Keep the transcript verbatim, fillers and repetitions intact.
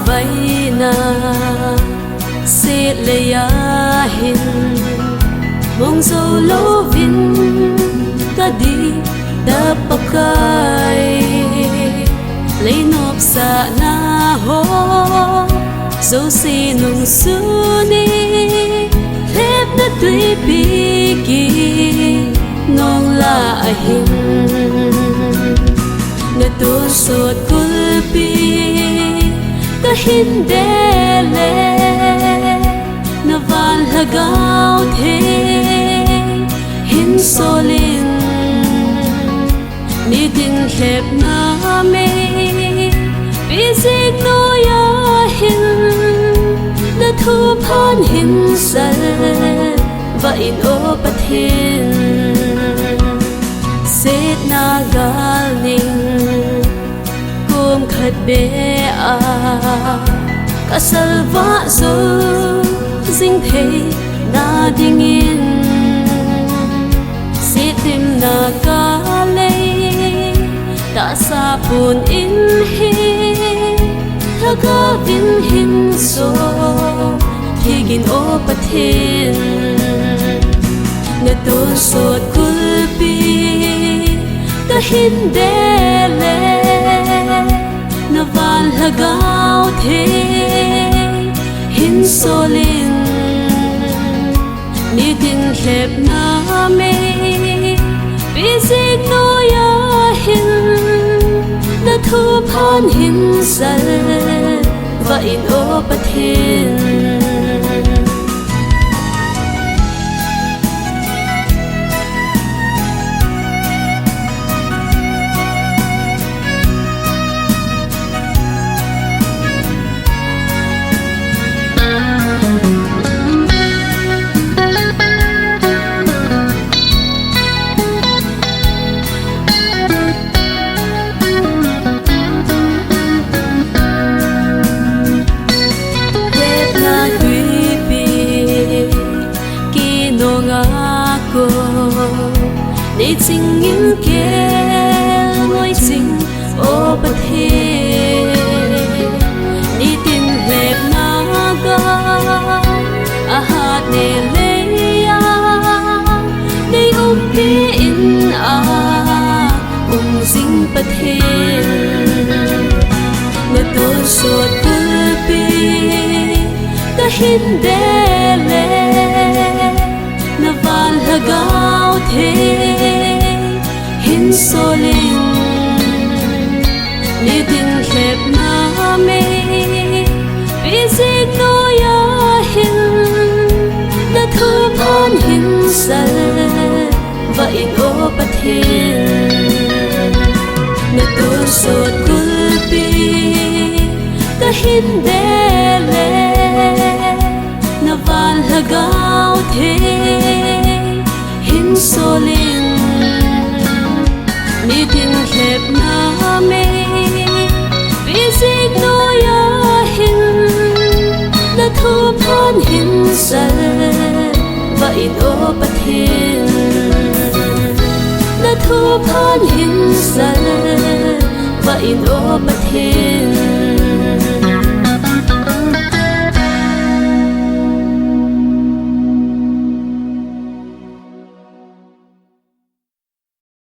Vaina, set leiya hin, mong jou louvin ka ding da Pakai. Lei nopsahna ho jouse nung sun in, lhepna twipi kinong lah a hin, na tonsot kulpi ka hin ding le, na van Lhagao Theng hin sol in. Nitin lhepna mei pijing noiya hin, na thupha hin salvah in, O Pathen. Setna gal ning kum khat beh a ka salvah jou jing theina dingin, setdimna ka lei tahsa pon in hin, Lhagao vin hin sot thei in, O Pathen. Na tonsot kulpi ka hin ding le, na van Lhagao Theng hin sol in. Nitin lhepna mei pijing noiya hin, na thupha hin salvah in, O Pathen. Lhepna twipi kinong a kon, nei ching in kel ngoi ching, O Pathen. Nitin lhepna gal a hat ne leiya, nei umpi in a um jing Pathen. Na tonsot kulpi ka hin ding le, na van Lhagao Theng hin sol in. Nitin lhepna mei pijing noiya hin, na thupha hin salvah in, O Pathen. Na tonsot kulpi ka hin ding le, na van Lhagao Theng hin sol in. Nitin lhepna mei pijing noiya hin, na thupha hin salvah in, O Pathen. Na thupha hin salvah in, O Pathen.